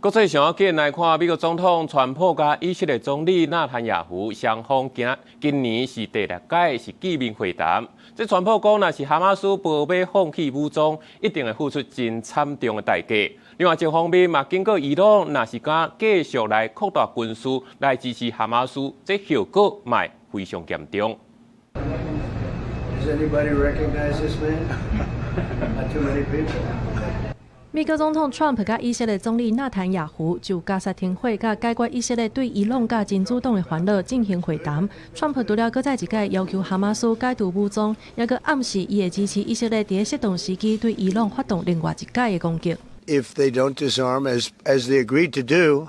國際上緊來看，美國總統川普佮以色列總理納坦雅胡雙方今今年是第六擺是見面會談。這川普講，若是哈馬斯無欲放棄武裝，一定會付出真慘重的代價。另外一方面嘛，警告伊朗，若是敢繼續來擴大軍事來支持哈馬斯，這後果嘛會非常嚴重。 Does anybody recognize this man? Not too many people. 美國總統川普佮以色列總理納坦雅胡就加薩停火佮解決以色列對伊朗佮真主黨的煩惱進行會談。川普除了閣再一擺要求哈馬斯解除武裝，也閣暗示伊會支持以色列佇適當時機對伊朗發動另外一擺的攻擊。 If they don't disarm as they agreed to do,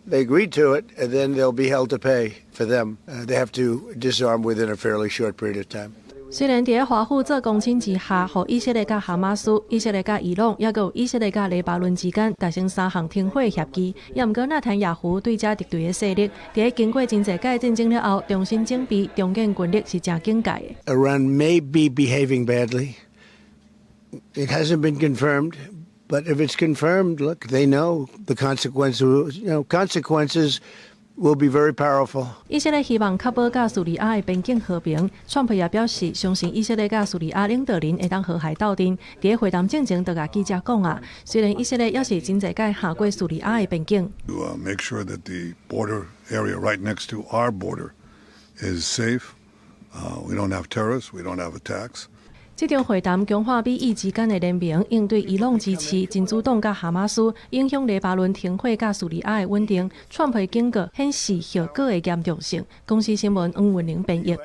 they agreed to it, and then there'll be hell to pay for them. They have to disarm within a fairly short period of time. 雖然佇華府做公親之下，予以色列佮哈馬斯、以色列佮伊朗，抑閣有以色列佮黎巴嫩之間達成三項停火協議，也毋過納坦雅胡對這敵對的勢力，佇經過真濟擺戰爭了後，重新整備重建軍力是誠警戒的。 Iran may be behaving badly. It hasn't been confirmed, but if it's confirmed, look, they know the consequences. Consequences will be very powerful. 以色列希望確保佮敘利亞的邊境和平。川普也表示，相信以色列佮敘利亞領導人會當和諧鬥陣。佇會談進前，就共記者講啊，雖然以色列猶是真濟擺行過敘利亞的邊境。 To make sure that the border area right next to our border is safe. We don't have terrorists. We don't have attacks. 這場會談強化美以之間的聯盟，應對伊朗支持真主黨佮哈馬斯，影響黎巴嫩停火佮敘利亞的穩定。川普警告顯示後果的嚴重性。公視新聞黃文玲編譯。